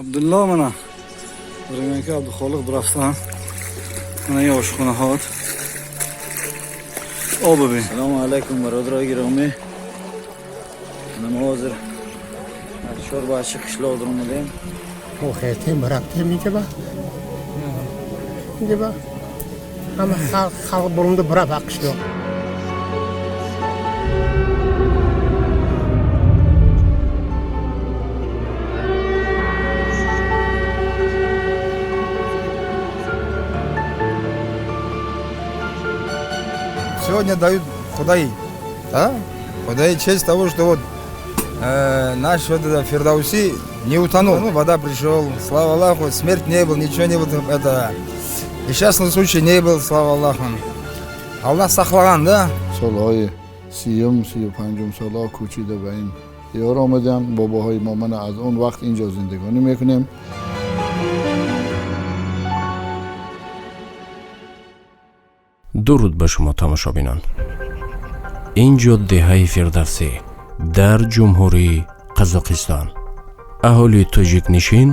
Абдулло мана Риманки Абдухолиқ рафтан. Мана ин ошхонаҳот. Об бибин. Салому алайкум, бародарои гиромӣ. Мо ҳозир аз чорбачи қишлоқ дуромадем. Хестем, рафтем инҷа ба инҷа ба ҳама халқ бурунда бурафт қишлоқ. Сегодня дают Худай, да? Худай честь того, что вот наш вот это Фирдауси не утонул. Ну, вода пришел, слава Аллаху, смерть не был, ничего не было, это несчастный случай не был, слава Аллаху. Аллах сақлаған, да? Солҳои 30-ум, 35-ум солҳо кӯчида ба ин диёр омадам. Бобоҳои мо мана аз он вақт инҷо зиндагонӣ мекунем. Дуруд ба шумо, тамошобинон. Ин ҷо деҳаи Фирдавсӣ дар Ҷумҳурии Қазоқистон. Аҳолии тоҷикнишин,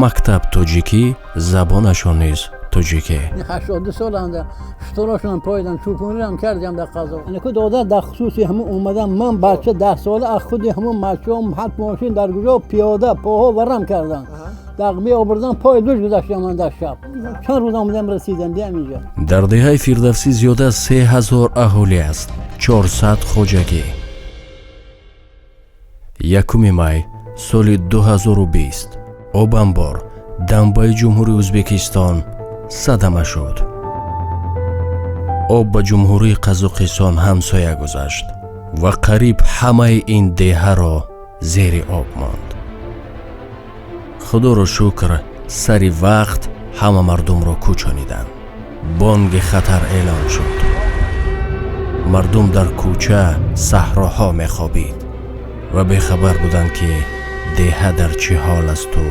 мактаб тоҷикӣ, забонашон низ тоҷикӣ. 82 соланда шуторашонам пойдам, чӯпонирам кардам дар қазо. Анаку дода дар хусуси ҳамун омадам ман бача 10 сола аз худи ҳамун мачом ҳат мошин дар куҷо пиёда поҳо варам кардам. Дағби обурдан пой душ гузаштам ман дар шаб. Чанд рӯз омадам, расидам диам инҷа. Дар деҳаи Фирдавсӣ зиёда аз 3000 аҳолӣ аст, 400 хоҷагӣ. 1 май соли 2020 обанбор дамбаи Ҷумҳурии Ӯзбекистон садама шуд. Об ба Ҷумҳурии Қазоқистон ҳамсоя гузашт ва қариб ҳамаи ин деҳаро зери об монд. Худоро шукр, сари вақт ҳама мардумро кӯчониданд. Бонги хатар эълон шуд. Мардум дар кӯча, саҳроҳо мехобид ва бехабар буданд, ки деҳа дар чӣ ҳол асту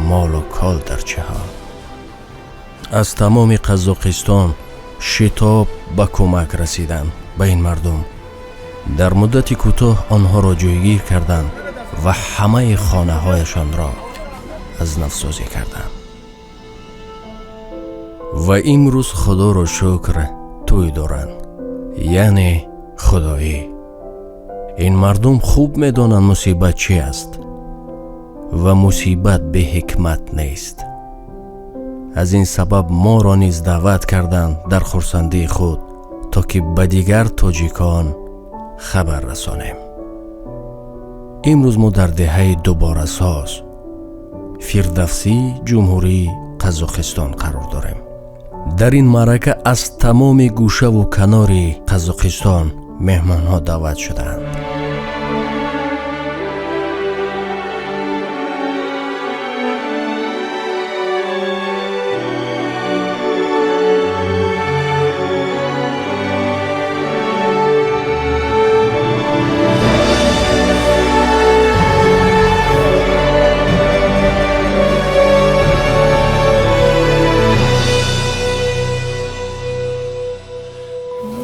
молу кол дар чӣ ҳол. Аз тамоми Қазоқистон шитоб ба кӯмак расиданд ба ин мардум. Дар муддати кӯтоҳ онҳоро ҷойгир карданд ва ҳамаи хонаҳояшонро аз навсозӣ карданд. Ва имрӯз, худоро шукр, тӯй доранд, яъне худоӣ. Ин мардум хуб медонанд, мусибат чӣ аст ва мусибат беҳикмат нест. Аз ин сабаб моро низ даъват карданд дар хурсандии худ, то ки ба дигар тоҷикон хабар расонем. Имрӯз мо дар деҳаи дуборасоз Фирдавсӣ, Ҷумҳурии Қазоқистон қарор дорем. Дар ин маърака аз тамоми гӯшаву канори Қазоқистон меҳмонҳо даъват шудаанд.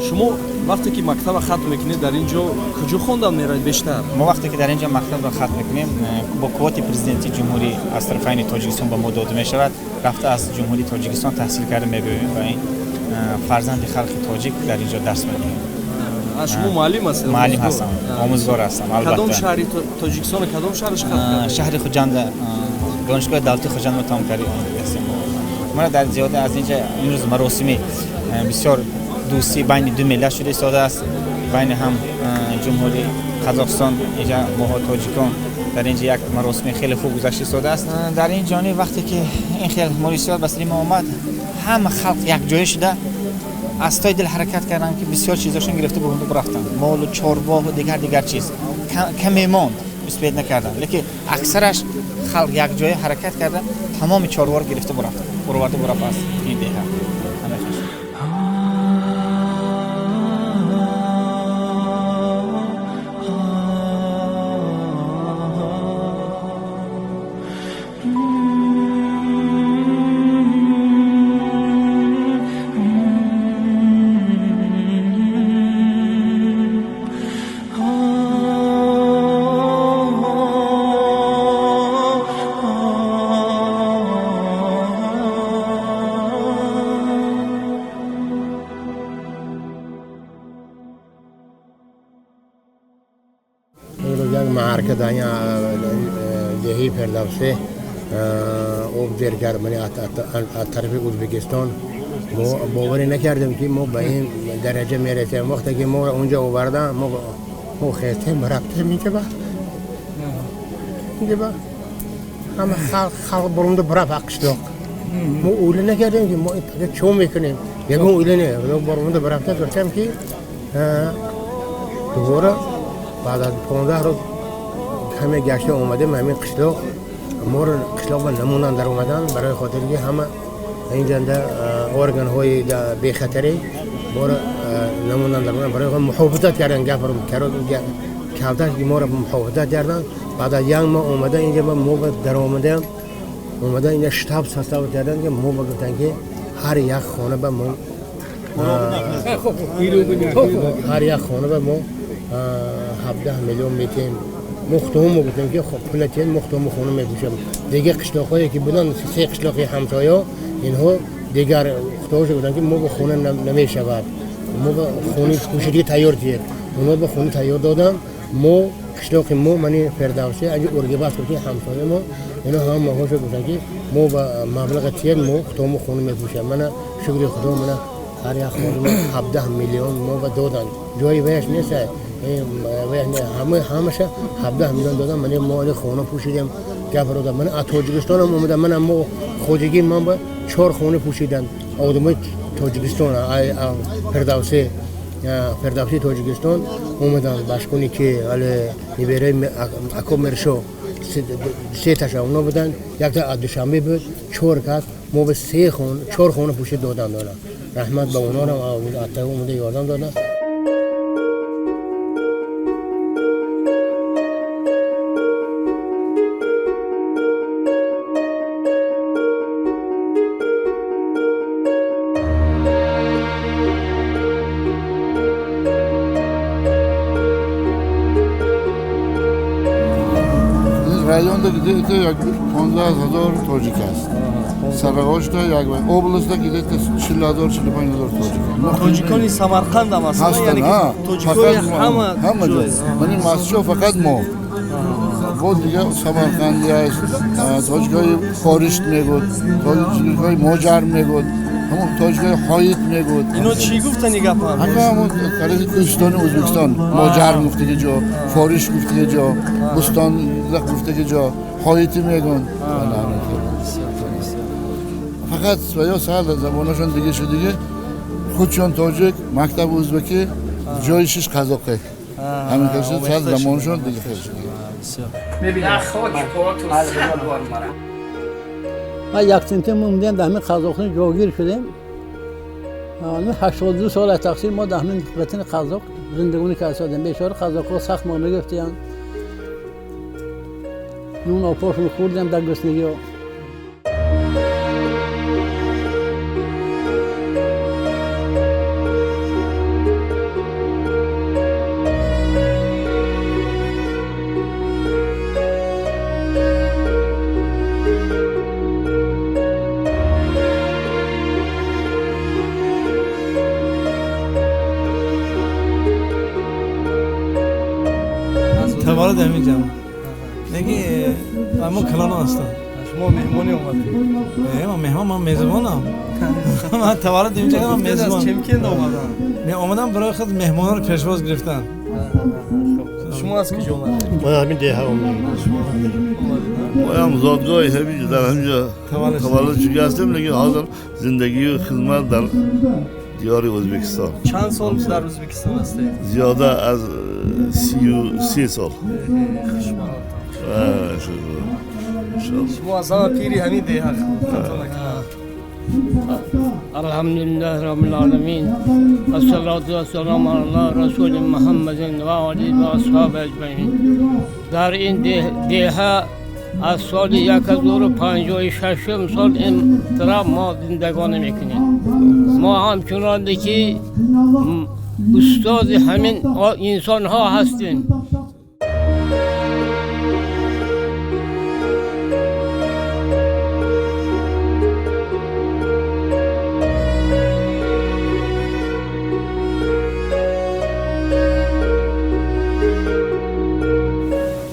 Шумо вақте ки мактаба хатм мекунед, дар ин ҷо куҷо хондан меравед бештар? Мо вақте ки дар ин ҷо мактабро хатм мекунем, бо квоти президенти ҷумҳурӣ аз тарафайни Тоҷикистон ба мо дода мешавад, рафта аз Ҷумҳурии Тоҷикистон таҳсил карда мебиёем ва ин фарзанди халқи тоҷик дар ин ҷо дарс мекунем. Шумо муаллим ҳастед? Муаллим ҳастам, омӯзгор ҳастам, албатта. Кадом шаҳри Тоҷикистон, кадом шаҳраш хатм кардед? Шаҳри Хуҷанд, Донишгоҳи давлатии Хуҷандро тамом кардем. Мана дар зиёда аз ин ҷо имрӯз маросими бисёр дӯстӣ байни ду миллат шуда истодааст, байни ҳам Ҷумҳурии Қазоқистон инҷа моҳо тоҷикон. Дар инҷа як маросими хеле хуб гузашта истодааст. Дар ин ҷониб вақте ки ин хел мурисиёт ба сари мо омад, ҳама халқ якҷоя шуда аз тои дил ҳаракат карданд, ки бисёр чизошон гирифта бурунду рафтанд, молу чорвоҳу дигар дигар чиз каме монд, успеть накарданд, лекин аксараш халқ якҷоя ҳаракат карда тамоми чорворо гирифта бурафт, буроварда бурафт аз ин деҳа. که در دهی فردوسی آب زیر کرد، یعنی از طرف ازبکستان. ما باوری نکردیم که ما به این درجه میرسیم. وقتی که ما اونجا آوردن، ما خستیم رفتیم اینجا با اینجا با همه خلق برونده برفت قشلاق. ما اوله نکردیم که ما چون میکنیم یکون اوله نه برونده برفته گفتم که دوباره بعد از 15 روز همه گشته اومدیم همین قشلاق. ما رو قشلاق نمونن در اومدن برای خاطر که همه اینجا در ارگان های بی خطری ما رو نمونن در اومدن برای محافظت کردن. گفت کردن که ما رو محافظت کردن. بعد از یک ماه اومدن اینجا ما در اومدیم اومدن اینجا شتاب ساستاب کردن که ما گفتن که هر یک خانه به ما هر یک خانه به ما 17 میلیون میتیم. مختوم گفتیم که خب پول تیم مختوم خونه میپوشم. دیگه قشلاقایی که بودن سه قشلاقی همسایه اینها دیگر خداوش گفتن که ما به خونه نمیشود، ما به خونه پوشیدگی تیار دید. اونا به خونه تیار دادن. ما قشلاق ما منی فردوسی اگه ارگباس گفتیم همسایه ما اینا هم ماهوش گفتن که ما به مبلغ تیم ما خودمون خونه میپوشم. من شکر خدا من هر یک خونه 17 میلیون ما به دادن. جایی بهش نیست، همه همشه 17 میلیون دادن. من مال خونه پوشیدم گپ رو دادم. من از تاجیکستان هم اومدم. من ما خودگی من با 4 خونه پوشیدن. آدمای تاجیکستان فردوسی تاجیکستان اومدن بشکونی که حالا نبیره اکو مرشو سه تاش اونا بودن، یک تا از دوشنبه بود. 4 کس ما به 3 خونه 4 خونه پوشید دادن. رحمت به اونا رو اومده یادم دادن. Rayonda где-то 15,000 тоҷик аст. Сарағошда як областда где-то 40,000 45,000 тоҷик. Тоҷикони Самарқанд ҳам ҳастанд, яъне тоҷикои ҳама ҷо. Мани Масчо фақат мо. Боз дига Самарқанди аст, тоҷикои Хоришт мегӯд, тоҷикои Моҷар мегӯд, ҳамон тоҷикои Ҳоит мегӯд. Ино чӣ гуфтани гапанд? Ҳамон тариқи Кӯҳистони Ӯзбекистон Моҷар гуфтаги ҷо, Фориш гуфтаги ҷо, Бӯстон гуфтаги ҷо, ҳоитӣ мегӯн. Фақат ва ё сал забонашон дига шудиги, худшон тоҷик, мактаби ӯзбекӣ, ҷои шиш қазоқӣ. Ҳамин хел шуд, сал замонашон дига хел шуд. ما یک سنتی موندیم در همین قزاقستان جاگیر شدیم. 82 سال از تقسیم ما در همین وطن قزاق زندگی کردیم. بیچاره قزاق‌ها سخت ما نگفتیم. نون آپاشون خوردیم در گرسنگی ها. تولد همینجا دیگه ما کلان هستم. شما مهمانی اومدید؟ نه من مهمان، من میزبانم. من تولد اینجا، من میزبان. از چمکند اومدم. نه اومدم برای خود مهمانا رو پیشواز گرفتن. شما از کجا اومدید؟ ما همین ده اومدیم. ما هم زادگاه همینجا در همینجا تولد شده هستیم، لیکن حاضر زندگی و خدمت در دیار ازبکستان. چند سال در ازبکستان هستید؟ زیاده از 33 سال. شما از همه پیری همین ده الحمد لله رب العالمین الصلاة والسلام علی رسول محمد و آله و اصحاب اجمعین. در این ده از سال 1056 سال این طرف ما زندگانی میکنیم. ما همچنان که استاد همین انسان ها هستیم.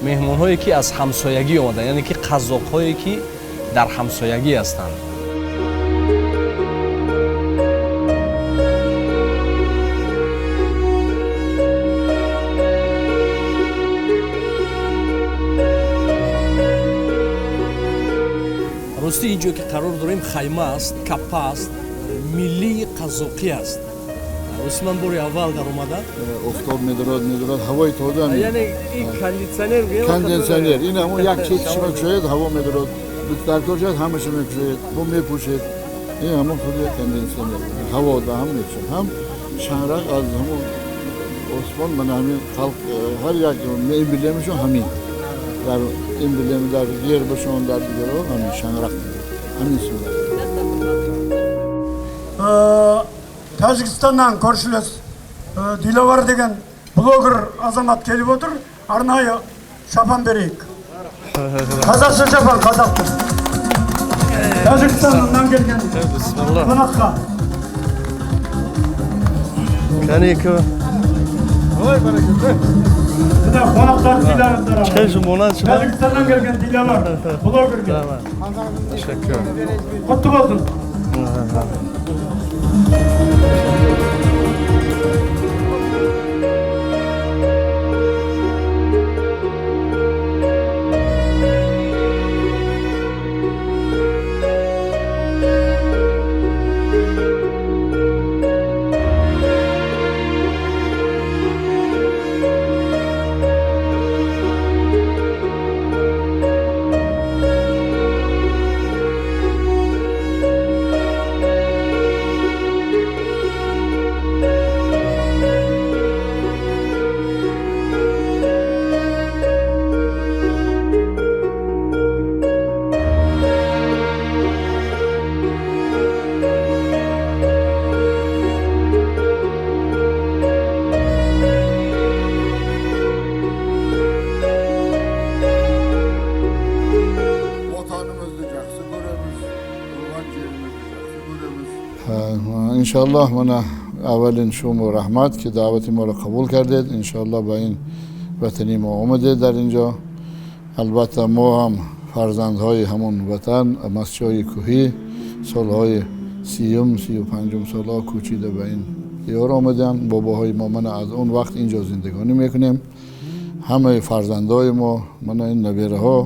меҳмонҳо Онҳое ки аз ҳамсоягӣ омаданд, яъне ки қазоқҳое ки дар ҳамсоягӣ ҳастанд. Рости ин ҷое ки қарор дорем хайма аст, каппа аст, миллии қазоқӣ аст. Рости ман бори аввал дар омадам. Офтоб медорад, медорад, ҳавои тоза. Яъне ин кондитсионер. Кондитсионер. Ин ҳамон як чиз шумо кушоед, ҳаво медорад. Дар кор шояд ҳамаша мекушоед, бо мепӯшед. Ин ҳамон худи кондитсионер. Ҳаво да ҳам мекушад. Ҳам шанрақ аз ҳамон осмон мана ҳамин халқ ҳар як эмблемашон ҳамин. Дар эмблем дар гербашон дар дигарҳо ҳамин шанрақ ҳамин сурат. Тәжікстаннан көршілес Диловар деген блогер азамат келіп отыр. Арнайы шапан берейік. Қазақша шапан, қазақтың. Тәжікстаннан келген қонаққа. Канеко. Ой, баракат. Міне қонақтар сыйларыңыздар. Тәжікстаннан келген Диловар, блогерге. Құтты болсын. Иншаллоҳ мана аввалин шумо раҳмат ки даъвати моро қабул кардед. Иншаллоҳ ба ин ватани мо омадед дар инҷо. Албатта мо ҳам фарзандҳои ҳамон ватан, масҷиҳои кӯҳӣ солҳои 30-ум, 35-ум солҳо кӯчида ба ин диёр омаданд. Бобоҳои мо мана аз он вақт инҷо зиндагонӣ мекунем. Ҳамаи фарзандҳои мо мана ин набераҳо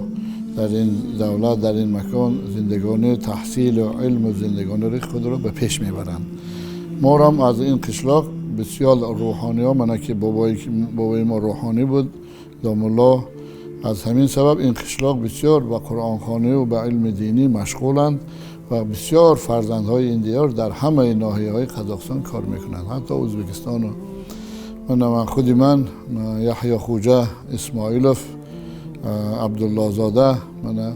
дар ин давлат, дар ин макон зиндагонӣ, таҳсилу илму зиндагониро худро ба пеш мебаранд. Мо аз ин қишлоқ бисёр рӯҳониҳо, мана ки бобои мо рӯҳонӣ буд, домулло. Аз ҳамин сабаб ин қишлоқ бисёр ба қуръонхонӣ ва ба илми динӣ машғуланд ва бисёр фарзандҳои ин диёр дар ҳамаи ноҳияҳои Қазоқистон кор мекунанд, ҳатто Ӯзбекистону. Мана худи ман Яҳё Хуҷа Исмоилов Абдуллозода мана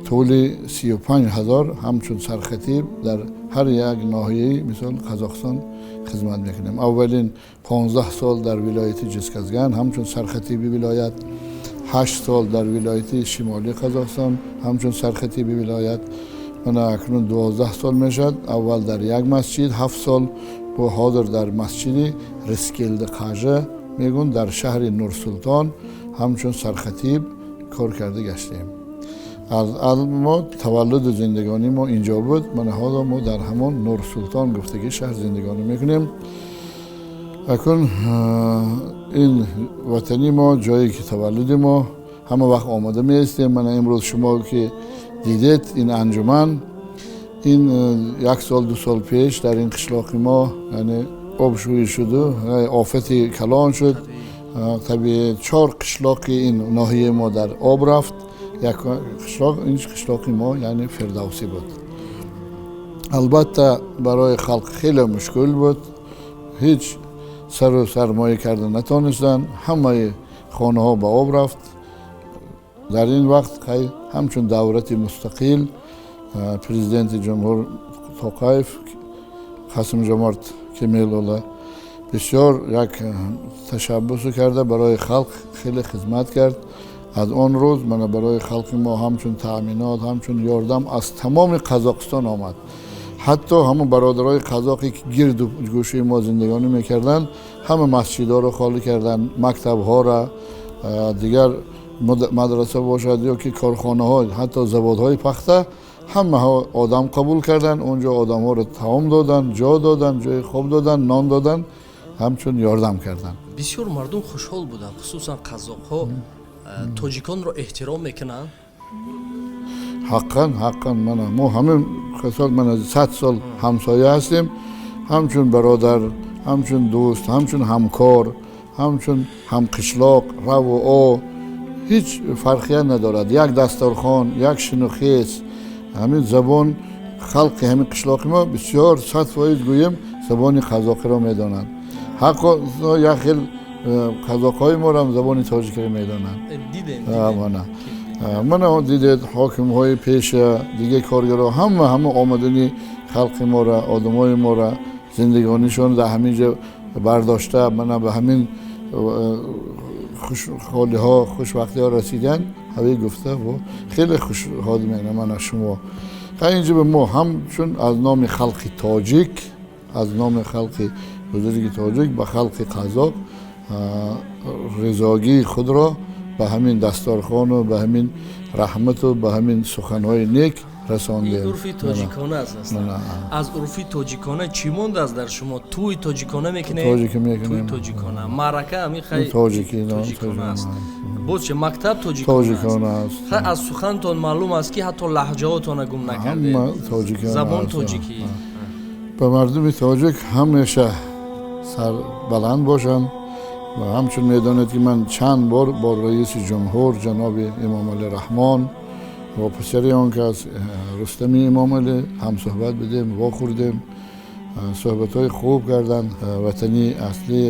тӯли 35,000 ҳамчун сархатиб дар ҳар як ноҳияи мисол Қазоқистон хизмат мекунем. Аввалин 15 сол дар вилояти Ҷизказган ҳамчун сархатиби вилоят, 8 сол дар вилояти Шимолии Қазоқистон ҳамчун сархатиби вилоят. Мана акнун 12 сол мешавад. Аввал дар як масҷид 7 сол, бо ҳозир дар масҷиди Рискелди Қажа мегӯн дар шаҳри Нурсултон ҳамчун сархатиб кор карда гаштем. Аз мо таваллуду зиндагонии мо инҷо буд. Мана ҳоло мо дар ҳамон Нурсултон гуфтагӣ шаҳр зиндагонӣ мекунем. Акун ин ватани мо, ҷое ки таваллуди мо, ҳама вақт омода меистем. Мана имрӯз шумо ки дидед ин анҷуман, ин як сол ду сол пеш дар ин қишлоқи мо яъне обшӯӣ шуду офати калон шуд. Табиӣ 4 қишлоқи ин ноҳияи мо дар об рафт. Як қишлоқ, ин қишлоқи мо яъне Фирдавсӣ буд. Албатта барои халқ хеле мушкил буд. Ҳеҷ сару сармоя карда натонистанд. Ҳамаи хонаҳо ба об рафт. Дар ин вақт ҳамчун давлати мустақил президенти ҷумҳур Тоқаев Қасимжомарт Кемелұлы бисёр як ташаббусу карда барои халқ хеле хизмат кард. Аз он рӯз мана барои халқи мо ҳамчун таъминот, ҳамчун ёрдам аз тамоми Қазоқистон омад. Ҳатто ҳамон бародарои қазоқе ки гирду гӯшаи мо зиндагонӣ мекарданд, ҳама масҷидҳоро холӣ карданд, мактабҳоро, дигар мадраса бошад ё ки корхонаҳо, ҳатто заводҳои пахта, ҳамаҳо одам қабул карданд. Онҷо одамҳоро таом доданд, ҷо доданд, ҷои хоб доданд, нон доданд, ҳамчун ёрдам карданд. Бисёр мардум хушҳол буданд, хусусан қазоқҳо тоҷиконро эҳтиром мекунанд. Ҳаққан, ҳаққан, мана мо ҳамин сол, мана 100 сол ҳамсоя ҳастем, ҳамчун бародар, ҳамчун дӯст, ҳамчун ҳамкор, ҳамчун ҳамқишлоқ, раву о ҳеҷ фарқият надорад. Як дастархон, як шинухез, ҳамин забон. Халқи ҳамин қишлоқи мо бисёр 100% гӯем забони қазоқиро медонанд. Ҳаққо як хел қазоқҳои моро забони тоҷикиро медонанд. Дидем. Мана дидед, ҳокимҳои пеша, дигар коргарҳо, ҳама омадани халқи моро, одамои моро, зиндагонишон дар ҳамин ҷо бардошта, мана ба ҳамин хушҳолиҳо, хушвақтиҳо расиданд. Ҳавӣ гуфта бо хеле хушҳол менам. Мана шумо инҷо ба мо ҳамчун аз номи халқи тоҷик, аз номи халқи бузурги тоҷик ба халқи қазоқ ризогии худро ба ҳамин дастархону ба ҳамин раҳмату ба ҳамин суханҳои нек расондем. Ин урфи тоҷикона аст. Аз урфи тоҷикона чӣ мондааст дар шумо? Тӯи тоҷикона мекунед? Тоҷикӣ мекунем. Тӯи тоҷикона, маърака ҳамин хай тоҷикона аст. Боз че, мактаб тоҷикона аст. Хай, аз сухантон маълум аст, ки ҳатто лаҳҷаотонро гум накардед, забон тоҷикӣ. Ба мардуми тоҷик ҳамеша сарбаланд бошанд. Ва ҳамчун медонед, ки ман чанд бор бо раиси ҷумҳур ҷаноби Эмомалӣ Раҳмон ва писари он кас Рустами Эмомалӣ ҳамсӯҳбат будем, вохӯрдем, суҳбатҳои хуб карданд. Ватани аслӣ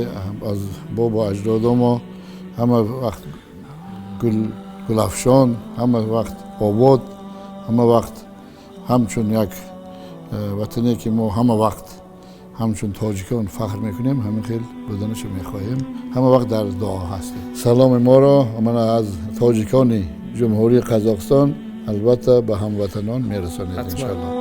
аз бобу аҷдодо мо ҳама вақт гулафшон, ҳама вақт обод, ҳама вақт ҳамчун як ватане, ки мо ҳама вақт ҳамчун тоҷикон фахр мекунем, ҳамин хел буданашо мехоҳем. Ҳама вақт дар дуо ҳастем. Саломи моро ман аз тоҷикони ҷумҳурии Қазоқистон албатта ба ҳамватанон мерасонед, иншоалло.